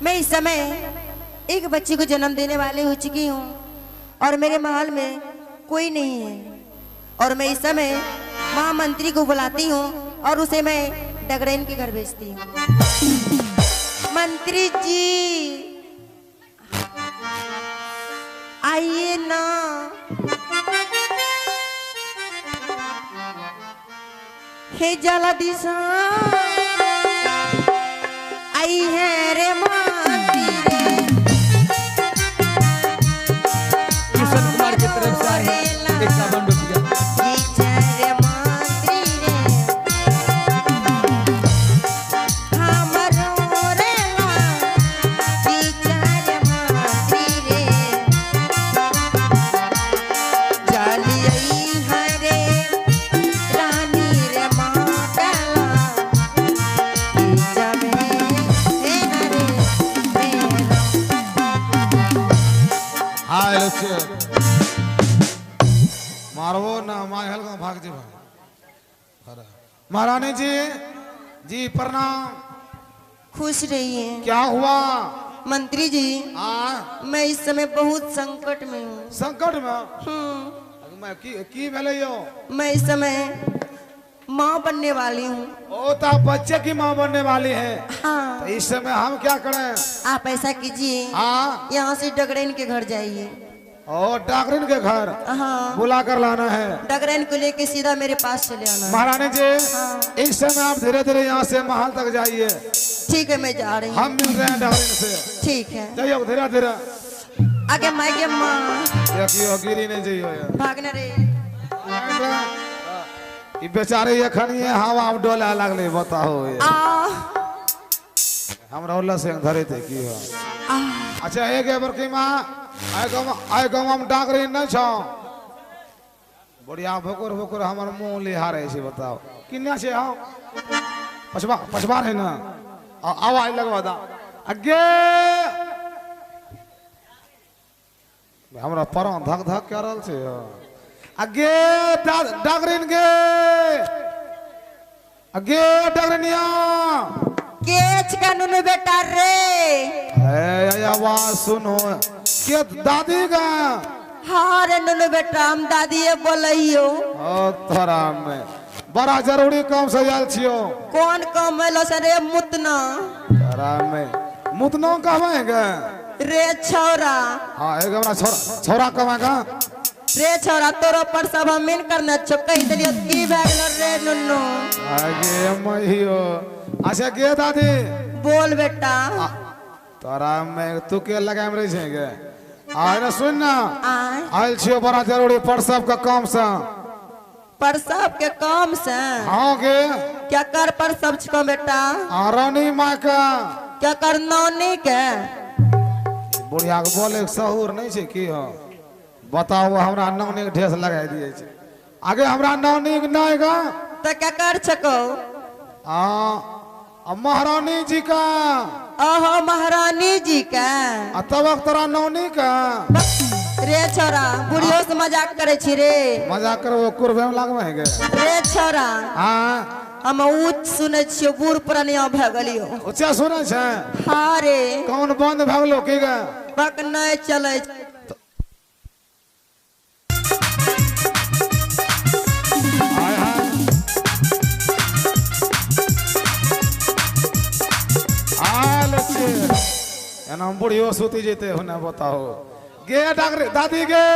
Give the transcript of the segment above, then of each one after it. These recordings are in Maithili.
मैं इस समय एक बच्ची को जन्म देने वाले हो चुकी हूँ और मेरे महल में कोई नहीं है और मैं इस समय महामंत्री को बुलाती हूँ और उसे मैं डगरैन के घर भेजती हूँ। मंत्री जी आइए ना। हे जला दिशा आई है रे मंत्री रे। किशन कुमार की तरफ से आए हैं 51 रुपया। रे मंत्री रे हमरो रे टीचर मंत्री रे चलिए हरे रानी रे मातला टीचर हे हरे मेरा। हाय लक्ष्य मारबो ना मार हल्का भाग जेबा। महारानी जी जी प्रणाम। खुश रहिए। क्या हुआ मंत्री जी? आ मैं इस समय बहुत संकट में हूँ। संकट में? हम्म। मैं की भेलै यो? मैं इस समय माँ बनने वाली हूँ। ओ तो आप बच्चे की माँ बनने वाली है। हाँ। तो इस समय हम क्या करें? आप ऐसा कीजिए, हाँ यहाँ से डगरैन के घर जाइए। और डाकरीन के घर? हाँ। बुला कर लाना है। डगरैन को लेके सीधा मेरे पास चले आना। महारानी जी हाँ। इस समय आप धीरे धीरे यहाँ से महल तक जाइए। ठीक है, मैं जा रही हूँ। हम मिल रहे हैं डगरैन से। ठीक है, जाइए धीरे धीरे। आगे मायके माँ देखियो गिरी नहीं जाइयो, भागना रे। ई बेचारे एखन ये हवा में डोले लागले बताओ। हमरा उल्ला से धरे थे की हो। अच्छा एक बड़की माँ आइ गाँव में डाकरी नहीं छौ। बढ़िया भोकुर भोकुर हमर मुँह लिहारे छै बताओ। किन्ना छै आओ पछबा पछबा रहे ना आवाज लगवा दा अगे हमरा परान धक धक कर रहल छै। अगे डाकरीन गे अगे डाकरीनिया केच का नुनु बेटा रे। ए आवाज सुनो के दादी का? हाँ रे नुनु बेटा, हम दादी बोलियो। ओ तोरा में बड़ा जरूरी काम से आयल छियो। कौन काम है रे मुतना? तोरा में मुतना कहबे रे छौरा। हाँ एक हमरा छोरा छोरा कहबे रे छौरा। तोरो पर सब हमीन करना छो कहि देलियो की भए गेलो रे नुनु? आगे महियो। अच्छा गे दादी बोल बेटा। तोरा में तू के लगाम रहे छे गे? आय ना सुन ना, आयल छियो बड़ा जरूरी परसब के काम से। परसब के काम से? हाँ गे। क्या कर परसब छको बेटा? रानी माँ का। क्या कर नौनी के? बुढ़िया के बोले सहूर नहीं छे की हो बताओ। हमरा नौनी के ढेस लगा दिए छे। आगे हमरा नौनी के नहीं गा तो क्या कर छको? आ महारानी जी का। ओहो महारानी जी का। आ तब तोरा नौनी का। रे छोरा बुढ़ियो से मजाक करे छी रे। मजाक करबो कुरबे में लागबे है गे रे छोरा। हां हम ऊंच सुनै छियो, बूढ़ पुरानिया भ गेलियो। ऊंचा सुनै छै? हां रे। कौन बंद भ गेलो की गे? बक नहीं चलै। एना बुढ़ियो सुती जेते हो ना बताओ। गे डाकरी दादी गे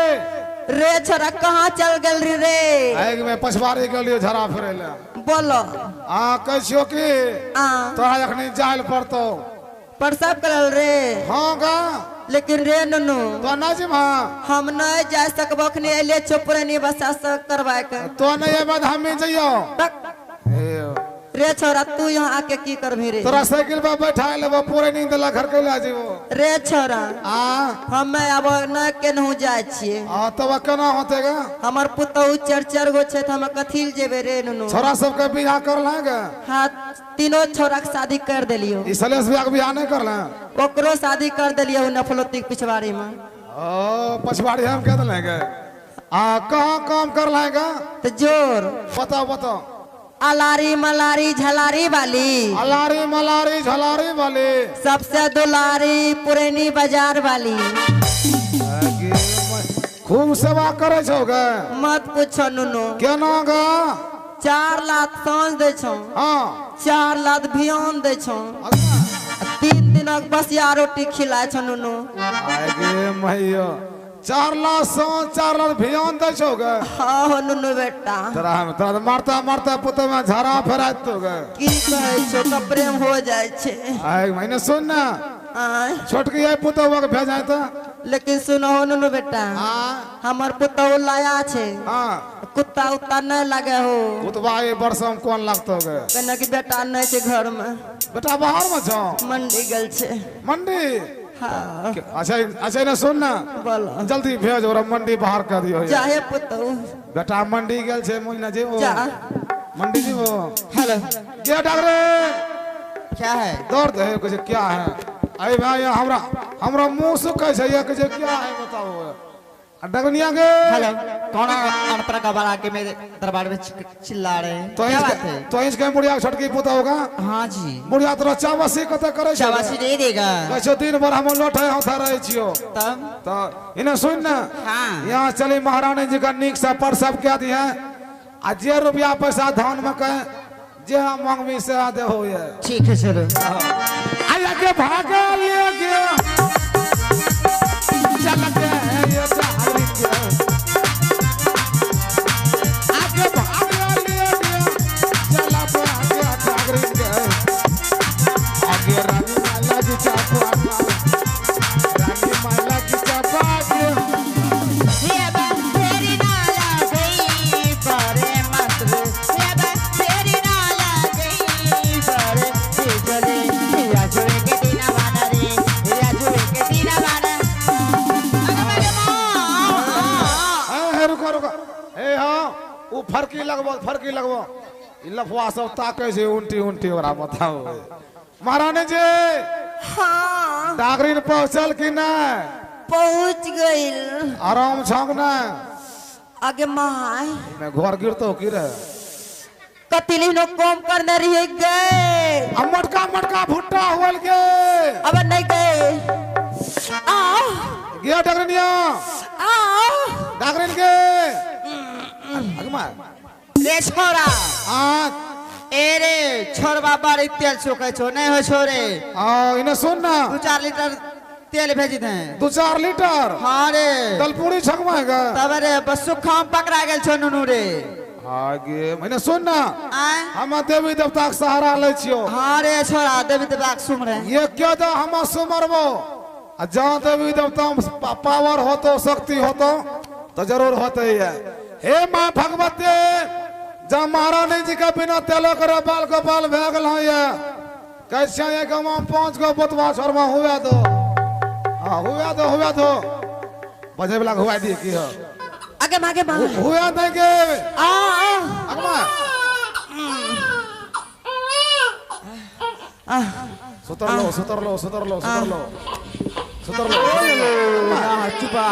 रे छोरा कहाँ चल गेल रे? आग में पछवाड़ी गेलियो झरा फिरे ले। बोलो। आ कहै छियो की तोरा जखनी जायल पड़तो परसब करल रे। हाँ गा। लेकिन रे नुनु तो ना जी मां हम नहीं जा सकबो अखनी एले चोपरनी बसा से करवाए के। तो नहीं बाद हम जइयो। रे छोरा तू यहाँ आके की करबी रे? तोरा साइकिल पर बैठा लेबो पूरे नींद ला घर के ला जेबो। रे छोरा आ हम अब न केनहु जाय छिए। आ तब केना होते गा? हमर पुतहु चार चार गो छै त हम कथी ल जेबे रे नुनु? छोरा सब के बियाह कर लागे? हां तीनों छोरा के शादी कर देलियो। ई सलेश बियाह के बियाह नहीं करला? ओकरो शादी कर देलियो नफलोती के पिछवाड़ी में। ओ पछवाड़ी हम के देले गे? आ कहां काम कर लाएगा? त जोर बताओ बताओ। अलारी मलारी झलारी वाली। अलारी मलारी झलारी वाली। सबसे दुलारी पुरैनी बाजार वाली। खूब सेवा करे छौ गे। मत पूछो नुनू। केना गे? 4 लाख साँझ दै छौ। हाँ। 4 लाख भियान दै छौ। 3 दिनक बसिया रोटी खिलाय छौ नुनू। आगे मैया 4 लाख साँझ 4 लाख भियान दै छौ गे। हाँ हो नुनू बेटा। तोरा हम तोरा मारता मारता पुतौ में झाड़ा फेराइत तो गे। की कहै छौ त प्रेम हो जाइ छै। आय महीने सुन ना। छोटकी आई पुतौ के भेजाय त। लेकिन सुनो हो नुनू बेटा। हमर पुतौ लाया छे। कुत्ता उत्ता नहीं लगे हो। कुतवा ये वर्ष में कौन लगतो गे? कहना कि बेटा नहीं छे घर में। बेटा बाहर में छो? मंडी गल छे। मंडी? हाँ। अच्छा अच्छा ना सुन ना। बोलो। जल्दी भेज और मंडी बाहर कर दियो। चाहे पुतौ। बेटा मंडी गल छे मुई ना जेबो। जा। मंडी जेबो। हेलो। क्या डॉक्टर? क्या है? दर्द है कुछ क्या है? अरे भाई हमरा हमरा मुंह सुकै छै ये कुछ क्या है बताओ। डगनिया के। हेलो। कौन अनपढ़ गवार आके मेरे दरबार में चिल्ला रहे हैं? तो क्या बात है? तो इसके बुढ़िया छोटकी पुता होगा। हाँ जी। बुढ़िया तोरा चावासी कत करे छै? चावासी नहीं देगा। कैसे दिन भर हम लोठे होता रहे छियो। तब तो इने सुन ना। हाँ। यहाँ चली महारानी जी का नीक से पर सब क्या दिया आ जे रुपया पैसा धान में के जे हम मांगबी से दे हो ये। ठीक है चलो। आया के भागा ले गया चल के ये चारी के आगे भागा ले गया चला भागा जागरी के आगे रानी माला जी चापा रानी माला की चापा के ये बस तेरी नाला गई परे मत ये बस तेरी नाला गई परे चले या जुए के दीना वाना रे या जुए के दीना वाना। अरे मां ए रुको रुको ए हां उ फरकी लगबो फरकी लगबो ई लफवा सब ताके छै उल्टी उल्टी ओकरा बताओ। महारानी जी। हाँ। डागरीन पहुंचल कि नहीं? पहुंच गइल। आराम छौक ना? आगे माय मैं घर गिरतो की रे? कतिली नो कम करने रही गए। अब मटका मटका भुट्टा होल के। अब नहीं गए। आ गया डागरीनिया। आ डागरीन के। आगे माय रे छोरा। आ ए रे छोरबा बड़ी तेल सोकै छो नहीं हो छोरे। आ इने सुन ना। 2-4 लीटर तेल भेज दे। 2-4 लीटर? हाँ रे। दलपूरी छकवाएगा तब रे बस सुखा में पकड़ा गेल छो नुनू रे। आगे मैंने सुन ना। हम देवी देवता के सहारा लै छियो। हाँ रे छोरा देवी देवता के सुमरे। ये क्या दा हम सुमरबो आ जहाँ देवी देवता पावर होतो शक्ति होतो तो जरूर होते ही है। हे माँ भगवती जब महारानी जी का बिना तेलो करे बाल गोपाल भए गेल हँ ये कैसे ये गाँव में 5 गो बोतवा छोड़वा हुआ दो। हाँ हुआ दो हुआ दो बजे वाला हुआ दिए की हो। आगे मागे माँ हुआ नहीं के आ आगे माँ आ सुतर लो सुतर लो सुतर लो सुतर लो सुतर लो ना चुप आ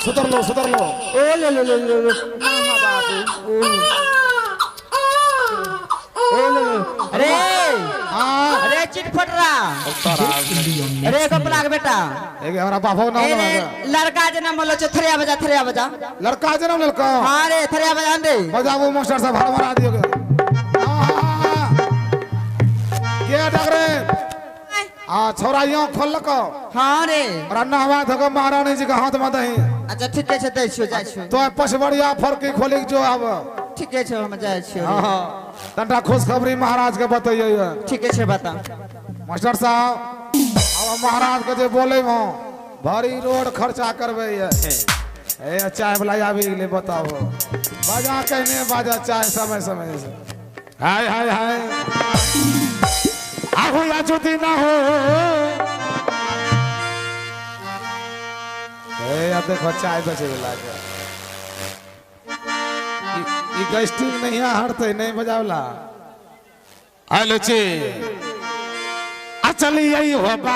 सुतर लो सुतर लो ओ ले ले ले ले ना बाबू ओ ले अरे अरे चिटफट रहा अरे कपड़ा के बेटा एक हमरा बापो नाम ए लड़का जन्म होलो छो थरिया बजा थरिया बजा। लड़का जन्म लड़का। हां रे थरिया बजा दे बजाबो मास्टर साहब हड़बड़ा दियो के। के डगरे आ छोरा यो खोलको। हां रे और नहवा धक महारानी जी के हाथ में दही। अच्छा ठीक छै दै छियो जाइ छियो। तो पछबड़िया फरकी खोली जो आब। ठीक छै हम जाइ छियो। हां तंटा खुशखबरी महाराज के बतैयो। ठीक छै बता मास्टर साहब। अब महाराज के जे बोले हो भारी रोड खर्चा करबे ये ए चाय वाला आबि गेलै बताओ बाजा कहने बाजा चाय समय समय से। हाय हाय हाय आहो या जुदी ना हो ए अब देखो चाय बचे वाला के ई गैस्टिंग नहीं हटते नहीं बजावला। हेलो ची अचली आई हो बा।